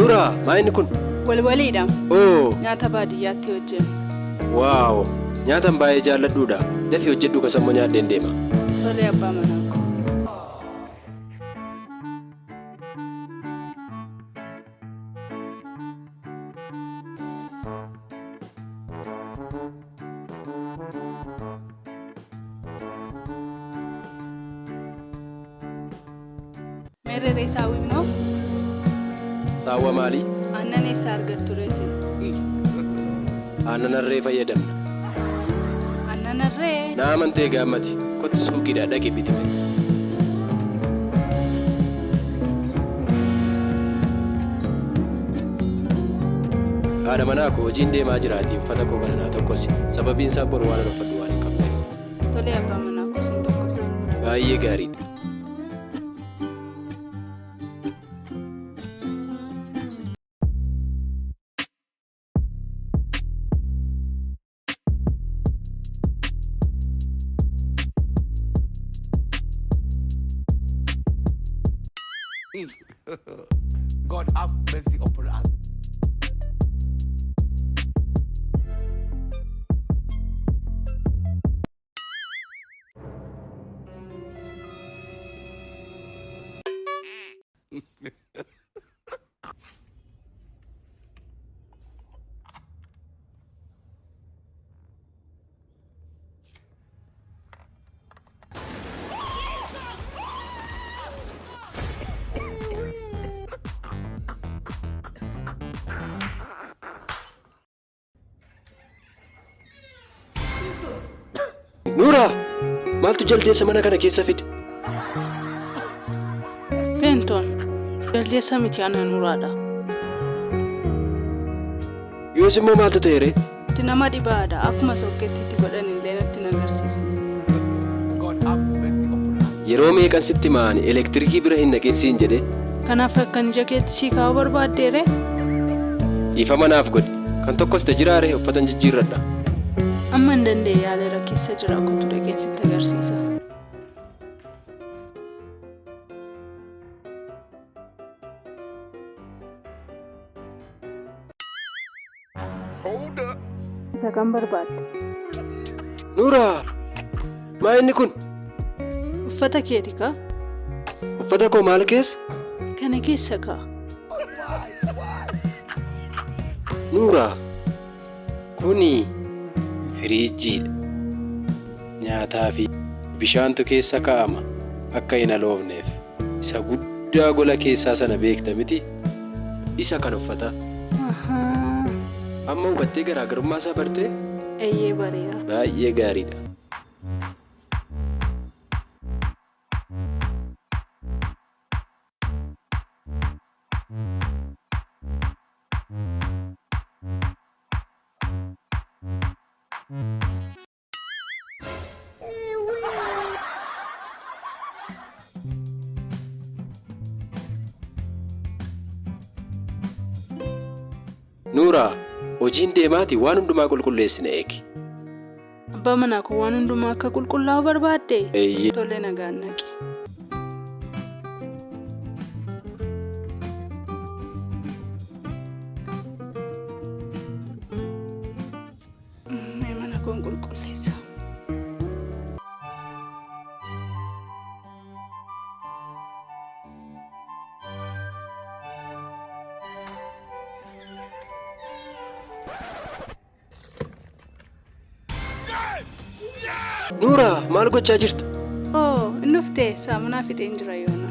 Nuuraa, maa inni kun? Walwaliidha. Oo, Nyaata baadiyyaatti hojjennu. Waaw! Nyaatan baay'ee jaalladhuudha. Dafii hojjedhu kasammoo nyaadheen deema. Tolee abbaa manaa koo. Meerre ree saawwimnoo? Saawwa maalii? Aannan eessaa argattu ree isin? Aannan harree fayyadamna. Aannan harree? Na amantee gaammati. Kottu suuqiidhaa dhaqi biti mee. Haadha manaa koo hojiin deemaa jiraatii uffata koo kana naa tokkosi. Sababiin isaa boru waan an uffadhu waan hin qabneef. Tolee abbaa manaa koo sin tokkosa. Baay'ee gaariidha. God have mercy upon us. Nuuraa! Maaltu jaldeessa mana kana keessa fide? Peentoon jaldeessa miti ana Nuuraadha. Yoos immoo maaltu ta'e ree? Ati nama dhibaadha. Akkuma sookkeettiitti godhan illee natti hin agarsiisne. God have mercy upon us. Yeroo meeqan sitti hima ani elektirikii bira hin dhaqin siin jedhee? Kanaaf akkan ija keetti sii kaa'uu barbaaddeeree? Dhiifama naaf godhi. Kan tokkoste jiraa ree uffatan jijjiirradha. Amma hin danda'e yaaleera keessa jira kottu dhaqeen sitti agarsiisa. Hold up. Isa kam barbaadde? Nuuraa! Maa inni kun? Uffata keeti kaa? Uffata koo maal keessa? Kana keessa kaa? Nuuraa! Kuni firiijjiidha. Nyaataa fi bishaantu keessa kaa'ama akka hin aloofneef. Isa guddaa gola keessaa sana beekta miti? Isa kan uffataa. Ahaa. Amma hubattee garaagarummaa isaa bartee? Eeyyee bareera. Baay'ee gaariidha. Nuuraa, hojiin deemaati waan hundumaa qulqulleessi na eegi. Abbaa manaa koo waan hundumaa akka qulqullaa'u barbaadde? Eeyyee. Tole nagaan dhaqi. Mee mana koon qulqulleessa. Nuuraa, maal gochaa jirta? Oo, inni dhuftee saamunaa fixeen jira yoona.